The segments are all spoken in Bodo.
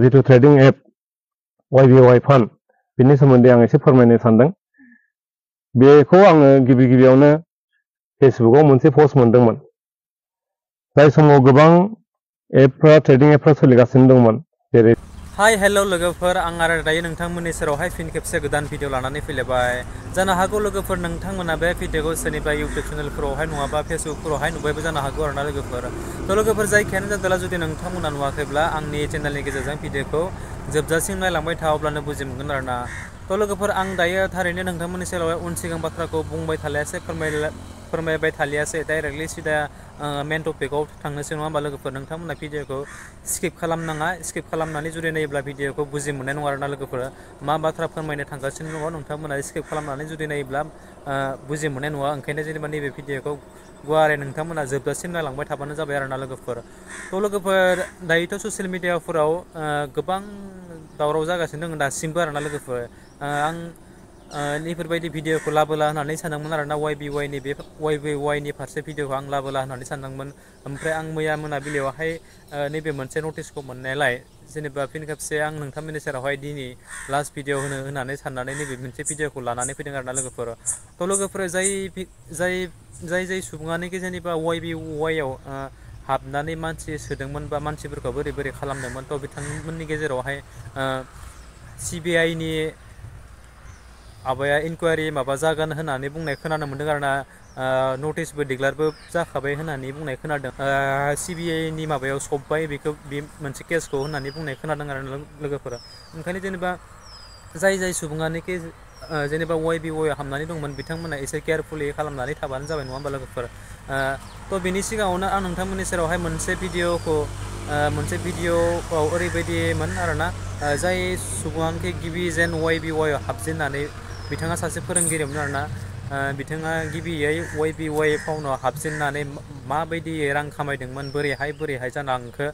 जिथु ट्रेडिं एप YBY फान्ड बिनि सोमोन्दै आं एसे फोरमायनो सानदों। बेखौ आङो गिबियावनो फेसबुकआव मोनसे पस्ट मोनदोंमोन। जाय समाव गोबां ट्रेडिं एपफ्रा सोलिगासिनो दंमोन। जेरै हाय हेल' लोगोफोर, आं आरो दायो नोंथांमोननि सेरावहाय फिन खेबसे गोदान भिडिअ लानानै फैलायबाय। जानो हागौ लोगोफोर नोंथांमोना बे भिडिअखौ सोरनिबा इउटिउब चेनेलफोरावहाय नङाबा फेसबुकफोरावहाय नुबायबो जानो हागौ आरोना लोगोफोर। थ' लोगोफोर जायखियानो जादोला जुदि नोंथांमोना नुवाखैब्ला आंनि चेनेलनि गेजेरजों भिडिअखौ जोबजासिम नायलांबाय था, अब्लानो बुजि मोनगोन आरोना। थ' लोगोफोर आं दायो थारैनो नोंथांमोननि सेरावहाय उन सिगां बाथ्राखौ बुंबाय थालियासै, फोरमायबाय थालियासै, डाइरेक्टलि सिदा मेन टपिकआव थांनोसै नङा होमबा लोगोफोर। नोंथांमोना भिडिअखौ स्किप खालामनाङा। स्किप खालामनानै जुदि नायोब्ला भिडिअखौ बुजि मोननाय नङा आरोना लोगोफोर। मा बाथ्रा फोरमायनो थांगासिनो दङ नोंथांमोना स्किप खालामनानै जुदि नायोब्ला बुजि मोननाय नङा। ओंखायनो जेनेबा नैबे भिडिअखौ गुवारै नोंथांमोना जोबजासिम नायलांबाय थाबानो जाबाय आरोना लोगोफोर। थ' लोगोफोर दायोथ' ससियेल मिडियाफोराव गोबां दावराव जागासिनो दङ दासिमबो आरोना लोगोफोर। आं नैफोरबायदि भिडिअखौ लाबोला होननानै सानदोंमोन आरोना YBY फारसे भिडिअखौ आं लाबोला होननानै सानदोंमोन। ओमफ्राय आं मैया मोनाबिलियावहाय नैबे मोनसे नटिसखौ मोननायलाय जेनेबा फिन खेबसे आं नोंथांमोननि सेरावहाय दिनै लास्ट भिडिअ होनानै साननानै नैबे मोनसे भिडिअखौ लानानै फैदों आरोना लोगोफोर। थ' लोगोफोर जाय सुबुङानोखि जेनेबा YBY आव हाबनानै मानसि सोदोंमोन बा मानसिफोरखौ बोरै खालामदोंमोन, थ' बिथांमोननि गेजेरावहाय CBI नि इनकुवारि जागोन होननानै बुंनाय खोनानो मोन्दों आरोना। नटिसबो डिक्लारबो जाखाबाय होननानै बुंनाय खोनादों। CBI नि माबायाव सबबाय बे मोनसे केसखौ होननानै बुंनाय खोनादों आरो लोगोफोरा। ओंखायनो जेनेबा जाय सुबुङानोखि जेनेबा YBY आव हाबनानै दंमोन बिथांमोना एसे केयारफुलि खालामनानै थाबानो जाबाय नङा होमबा लोगोफोर। थ' बिनि सिगाङावनो आं नोंथांमोननि सेरावहाय मोनसे भिडिअआव ओरैबायदिमोन आरोना, जाय सुबुङानोखि गिबि जेन YBY आव हाबजेननानै बिथाङा सासे फोरोंगिरिमोन आरोना। बिथाङा गिबियै YBY फाउन्डआव हाबजेननानै माबायदि रां खामायदोंमोन, बोरैहाय जानांखो,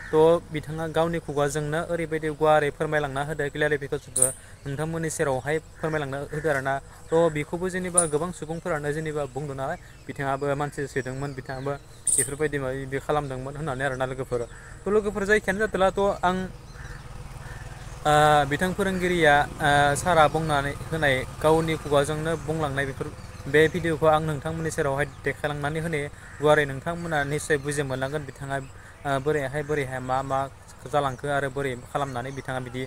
थ' बिथाङा गावनि खुगाजोंनो ओरैबायदि गुवारै फोरमायलांना होदो, क्लियारिफिकेसनखौ नोंथांमोननि सेरावहाय फोरमायलांना होदो आरोना। थ' बेखौबो जेनेबा गोबां सुबुंफोरानो जेनेबा बुंदों नालाय, बिथाङाबो मानसि सोदोंमोन, बिथाङाबो बेफोरबायदि खालामदोंमोन होननानै आरोना लोगोफोर। थ' लोगोफोर जायखियानो जादोला, थ' आं बिथां फोरोंगिरिया सारा बुंनानै होनाय गावनि खुगाजोंनो बुंलांनाय बे भिडिअखौ आं नोंथांमोननि सेरावहाय देखायलांनानै होनो गुवारै नोंथांमोना निस्सय बुजि मोनलांगोन। बिथाङा बोरैहाय मा जालांखो आरो बोरै खालामनानै बिथाङा बिदि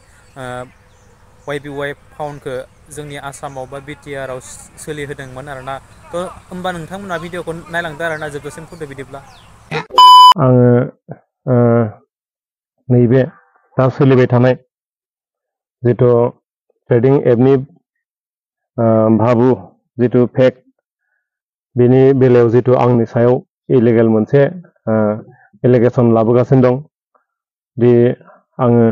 YBY फाउन्डखौ जोंनि आसामाव बा BTR आव सोलिहोदोंमोन आरोना। थ' होमबा नोंथांमोना भिडिअखौ नायलांदो आरोना, जोबजासिम फैदो बिदिब्ला। आङो नैबे दा सोलिबाय थानाय जिथु ट्रेडिं एपनि भाबु जिथु फेक, बेनि बेलायाव जिथु आंनि सायाव इलिगेल मोनसे एलिगेसन लाबोगासिनो दं। दि आङो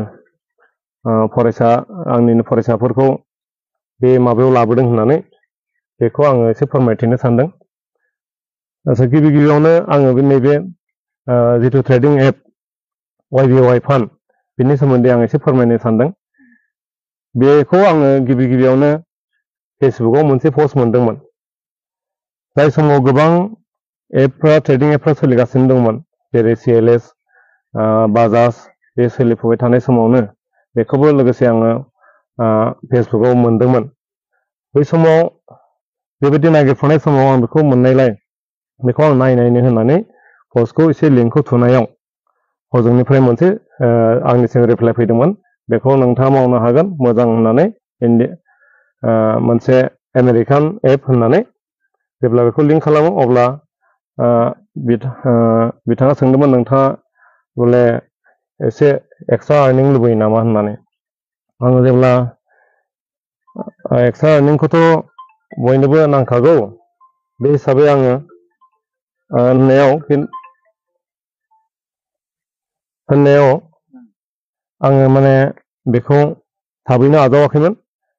आंनिनो फरायसाफोरखौ बे माबायाव लाबोदों होननानै, बेखौ आङो एसे फोरमायथिनो सानदों। गिबियावनो आङो नैबे जिथु ट्रेडिं एप YBY फान्ड बिनि सोमोन्दै आं एसे फोरमायनो सानदों। बेखौ आङो गिबियावनो फेसबुकआव मोनसे पस्ट मोनदोंमोन। जाय समाव गोबां ट्रेडिं एपफ्रा सोलिगासिनो दंमोन। जेरै CLS, बाजाज, बे सोलिफुबाय थानाय समावनो बेखौबो लोगोसे आङो फेसबुकआव मोनदोंमोन। बै समाव बेबायदि नागिरफुनाय समाव आं बेखौ मोननायलाय, बेखौ आं नायनो होननानै पस्टखौ एसे लिंकखौ थुनायाव हजोंनिफ्राय मोनसे आंनिसिम रिप्लाइ फैदोंमोन। बेखौ नोंथाङा मावनो हागोन मोजां होननानै, मोनसे आमेरिकान एप होननानै। जेब्ला बेखौ लिंक खालामो अब्ला बिथाङा सोंदोंमोन, नोंथाङा बले एसे एक्सट्रा आर्निं लुबैयो नामा होननानै। आङो जेब्ला एक्सट्रा आर्निंखौथ' बयनोबो नांखागौ, बे हिसाबै आङो होननायाव आङो माने बेखौ थाबैनो आजावाखैमोन।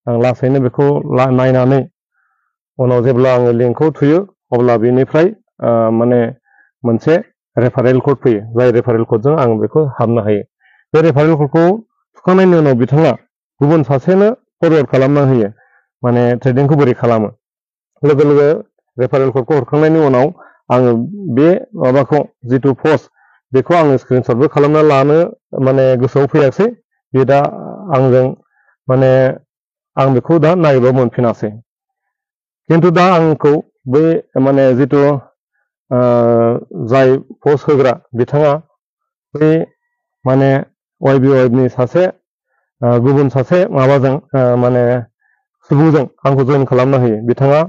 आं लासैनो बेखौ नायनानै उनाव जेब्ला आङो लिंकखौ थुयो अब्ला बेनिफ्राय माने मोनसे रेफारेल कड फैयो। जाय रेफारेल कडजों आं बेखौ हाबनो हायो। बे रेफारेल कडखौ थुखांनायनि उनाव बिथाङा गुबुन सासेनो फरवार्ड खालामना होयो, माने ट्रेडिंखौ बोरै खालामो। लोगो रेफारेल कडखौ हरखांनायनि उनाव आङो बे माबाखौ जिथु पस्ट, बेखौ आङो स्क्रिनशटबो खालामना लानो माने गोसोआव फैयासै बे दा आंजों माने आं बेखौ दा नायबा मोनफिनासै खिन्थु दा आंखौ बै माने जिथु जाय पस्ट होग्रा बिथाङा बै माने YBOI नि सासे गुबुन सासे माबाजों माने सुबुंजों आंखौ जइन खालामना होयो बिथाङा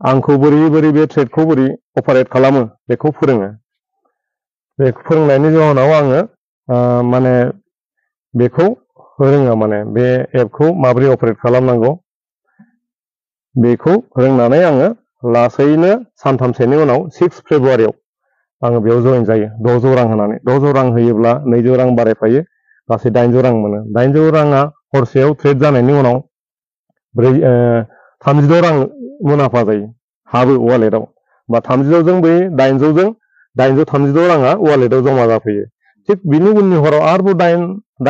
आंखौ बोरै बे ट्रेडखौ बोरै अपारेट खालामो बेखौ फोरोङो बे फोरोंनायनि जाहोनाव आङो माने बेखौ रोङो माने बे एपखौ माबोरै अपारेट खालामनांगौ बेखौ रोंनानै आङो लासैनो सानथामसोनि उनाव 6 फेब्रुवारियाव आङो बेयाव जइन जायो 600 रां होनानै 600 रां होयोब्ला 200 रां बारायफायो गासै 800 रां मोनो 800 राङा हरसेयाव ट्रेड जानायनि उनाव 36 रां मुलाम्फा जायो हाबो वालेटआव बा 36 जों बै 800 जों 836 राङा वालेटआव जमा जाफैयो थिग बिनि उननि हराव आरोबाव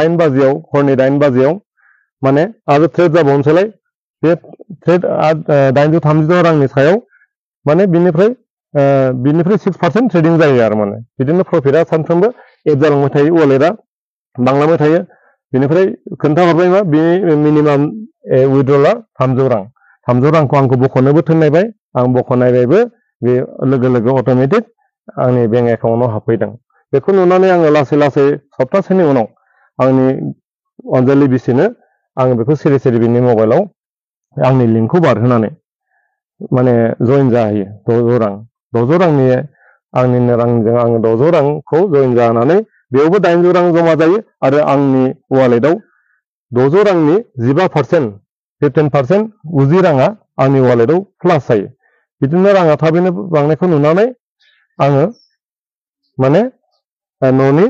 8 बाजियाव हरनि 8 बाजियाव माने आरो ट्रेड जाबावनोसैलाय बे ट्रेड 836 रांनि सायाव माने बिनिफ्राय 6% ट्रेडिं जायो आरो माने बिदिनो प्रफिटआ सानफ्रोमबो एड जालांबाय थायो वालेटआ बांलांबाय थायो बिनिफ्राय खोन्थाहरबाय मा बे मिनिमाम उइड्रला 300 रां 300 रांखौ आंखौ बख'नोबो थिननायबाय आं बख'नायबायबो बे लोगो अट'मेटिक आंनि बेंक एकाउन्टआव हाबफैदों बेखौ नुनानै आङो लासै सप्तासेनि उनाव आंनि अनजालि बिसिनो आं बेखौ सिरि बिनि मबाइलाव आंनि लिंकखौ बारहोनानै माने जइन जाहैयो 600 रांनि आंनिनो रांजों आङो 600 रांखौ जइन जानानै बेयावबो 800 रां जमा जायो आरो आंनि वालेटआव 600 रांनि 15% 15% 90 राङा आंनि वालेटआव प्लास जायो बिदिनो राङा थाबैनो बांनायखौ नुनानै आङो माने न'नि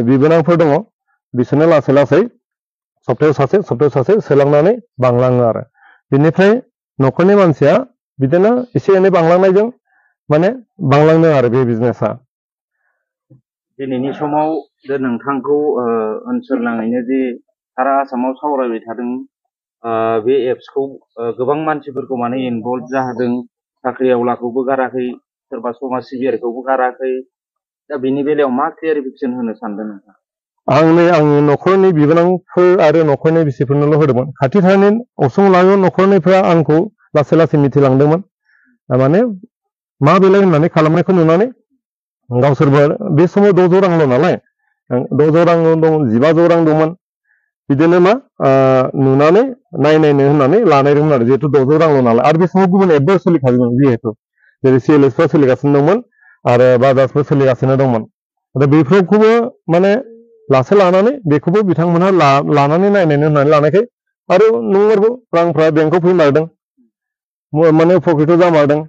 बिबोनांफोर दङ बिसोरनो लासै सप्तायाव सासे सोलांनानै बांलाङो आरो बिनिफ्राय न'खरनि मानसिया बिदिनो एसे एनै बांलांनायजों माने बांलांदों आरो बे बिजनेसा दिनैनि समाव जे नोंथांखौ ओनसोल नाङैनो जे सारा आसामाव सावरायबाय थादों बे एप्सखौ गोबां मानसिफोरखौ माने इनभल्भ जाहोदों साख्रि आवलाखौबो गाराखै सोरबा समाज सिबियारिखौबो गाराखै दा बेनि बेलायाव मा क्लियारिफिकेसन होनो सानदों नोंथां आंनि न'खरनि बिबोनांफोर आरो न'खरनि बिसिफोरनोल' होदोंमोन खाथि थानाय असुंलायाव न'खरनिफ्रा आंखौ लासै मिथिलांदोंमोन माने मा बेलाय होननानै खालामनायखौ नुनानै गावसोरबो बे समाव 600 रांल' नालाय 600 रां दं 1500 रां दंमोन बिदिनो मा नुनानै नायनो होननानै लानायदोंमोन आरो जिहेतु 600 रांल' नालाय आरो बे समाव गुबुन एपबो सोलिखादोंमोन जिहेतु जेरै CLSफ्रा सोलिगासिनो दंमोन आरो बाजाजफोर सोलिगासिनो दंमोन दा बेफोरखौबो माने लासै लानानै बेखौबो बिथांमोनहा लानानै नायनो होननानै लानायखाय आरो नंमारगौ रांफ्रा बेंकआव फैमारदों माने पकेटआव जामारदों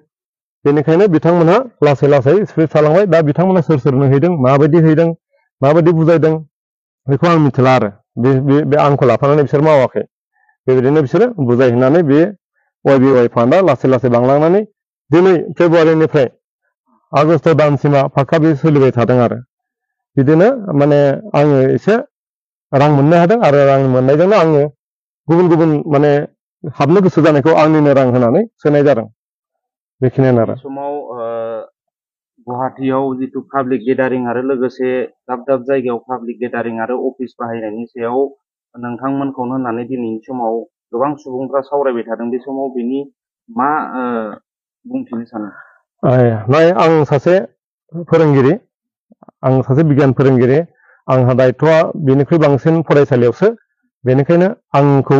बेनिखायनो बिथांमोनहा लासै स्प्रेड थालांबाय दा बिथांमोना सोरनो हैदों माबायदि बुजायदों बेखौ आं मिथिला आरो बे आंखौ लाफानानै बिसोर मावाखै बेबायदिनो बिसोरो बुजायहैनानै बे YBOI फान्डआ लासै बांलांनानै दिनै फेब्रुवारिनिफ्राय आगष्ट दानसिमा फाक्का बे सोलिबाय थादों आरो बिदिनो माने आङो एसे रां मोननो हादों आरो रां मोननायजोंनो आङो गुबुन माने हाबनो गोसो जानायखौ आंनिनो रां होनानै सोनाय जादों बेखिनियानो आरो समाव गुवाहाटीयाव जितु पाब्लिक गेदारिं आरो लोगोसे दाब जायगायाव पाब्लिक गेदारिं आरो अफिस बाहायनायनि सायाव नोंथांमोनखौनो होननानै दिनैनि समाव गोबां सुबुंफ्रा सावरायबाय थादों बे समाव बिनि मा बुंथिनो सानो नाय आं सासे फोरोंगिरि आं सासे बिगियान फोरोंगिरि आंहा दायथ'आ बेनिख्रुइ बांसिन फरायसालियावसो बेनिखायनो आंखौ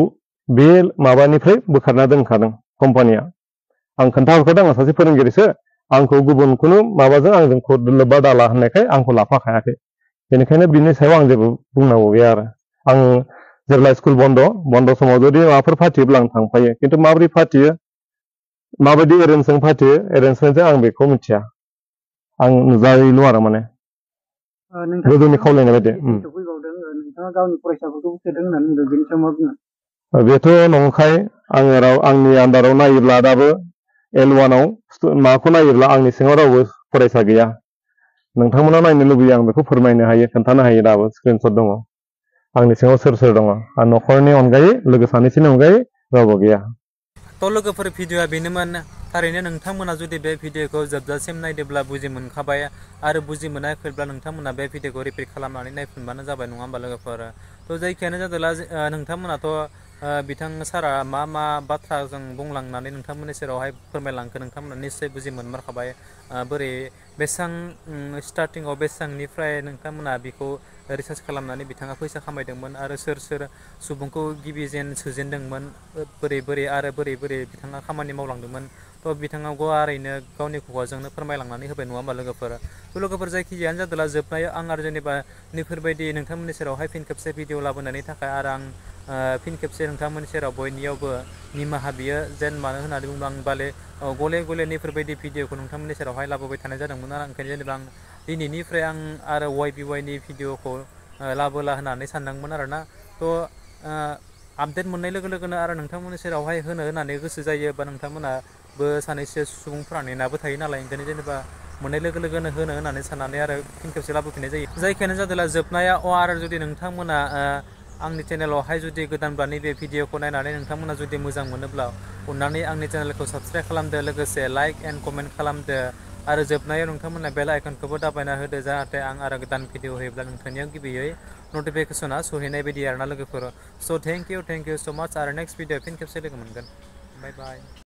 बे माबानिफ्राय बोखारना दोनखादों कम्पानिया आं खोन्थाहरखादों आं सासे फोरोंगिरिसो आंखौ गुबुन खुनु माबाजों आंजों लोब्बा दाला होननायखाय आंखौ लाफाखायाखै बेनिखायनो बिनि सायाव आं जेबो बुंनांगौ गैया आरो आं जेब्ला स्कुल बन्द समाव जुदि माबाफोर फाथियोब्ला आं थांफायो खिन्थु माबोरै फाथियो माबायदि एरेन्जजों फाथियो एरेन्जमेन्टजों आं बेखौ मिथिया आं नुजायोल' आरो माने गोदोनि खावलायनाय बायदि नोंथाङा गावनि फरायसाफोरखौ सोदों होननानै बुंदों बेनि सायाव मा बुङो बेथ' नंखाय आंनि आन्दाराव नायोब्ला दाबो L1आव माखौ नायोब्ला आंनि सिङाव रावबो फरायसा गैया नोंथांमोना नायनो लुबैयो आं बेखौ फोरमायनो हायो खोन्थानो हायो दाबो स्क्रिनशट दङ आंनि सिङाव सोर दङ आरो न'खरनि अनगायै लोगो सानैसोनि अनगायै रावबो गैया थ' लोगोफोर भिडिअआ बेनोमोन थारैनो नोंथांमोना जुदि बे भिडिअखौ जोबजासिम नायदोंब्ला बुजि मोनखाबाय आरो बुजि मोनाखैब्ला नोंथांमोना बे भिडिअखौ रिपिट खालामनानै नायफिनबानो जाबाय नङा होमबा लोगोफोर थ' जायखियानो जादोंला नोंथांमोनाथ' बिथां सारा मा मा बाथ्राजों बुंलांनानै नोंथांमोननि सेरावहाय फोरमायलांखो नोंथांमोना निस्सय बुजि मोनमारखाबाय बोरै बेसेबां स्टार्टिङाव बेसेबांनिफ्राय नोंथांमोना बेखौ रिसार्च खालामनानै बिथाङा फैसा खामायदोंमोन आरो सोर सोर सुबुंखौ गिबि जेन सोजेनदोंमोन बोरै बोरै आरो बोरै बोरै बिथाङा खामानि मावलांदोंमोन थ' बिथाङा गुवारैनो गावनि खुगाजोंनो फोरमायलांनानै होबाय नङा होमबा लोगोफोर जायखिजायानो जादोंला जोबनायाव आं आरो जेनेबा नैफोरबायदि नोंथांमोननि सेरावहाय फिन खेबसे भिडिअ लाबोनायनि थाखाय आरो आं फिन खेबसे नोंथांमोननि सेराव बयनियावबो निमाहा बियो जेन मानो होननानै बुङोब्ला आं बाले गले गले नैफोरबायदि भिडिअखौ नोंथांमोननि सेरावहाय लाबोबाय थानाय जादोंमोन आरो ओंखायनो जेनेबा आं दिनैनिफ्राय आं आरो YBY नि भिडिअखौ लाबोला होननानै सानदोंमोन आरोना थ' आपडेट मोननाय लोगो लोगोनो आरो नोंथांमोननि सेरावहाय होननानै गोसो जायो बा नोंथांमोनाबो सानैसो सुबुंफोरा नेनाबो थायो नालाय ओंखायनो जेनेबा मोननाय लोगो लोगोनो होननानै साननानै आरो फिन खेबसे लाबोफिननाय जायो जायखियानो जादोंला जोबनाया आरो जुदि नोंथांमोना आंनि चेनेलावहाय जुदि गोदानब्ला नैबे भिडिअखौ नायनानै नोंथांमोना जुदि मोजां मोनोब्ला अननानै आंनि चेनेलखौ साबसक्राइब खालामदो लोगोसे लाइक एन्ड कमेन्ट खालामदो आरो जोबनायाव नोंथांमोना बेल आइकनखौबो दाबायना होदो जाहाथे आं आरो गोदान भिडिअ होयोब्ला नोंथांनियाव गिबियै नटिफिकेसना सहैनाय बायदि आरोना लोगोफोर स' थेंक इउ स' माच आरो नेक्स्ट भिडिअ फिन खेबसे लोगो मोनगोन बाय बाय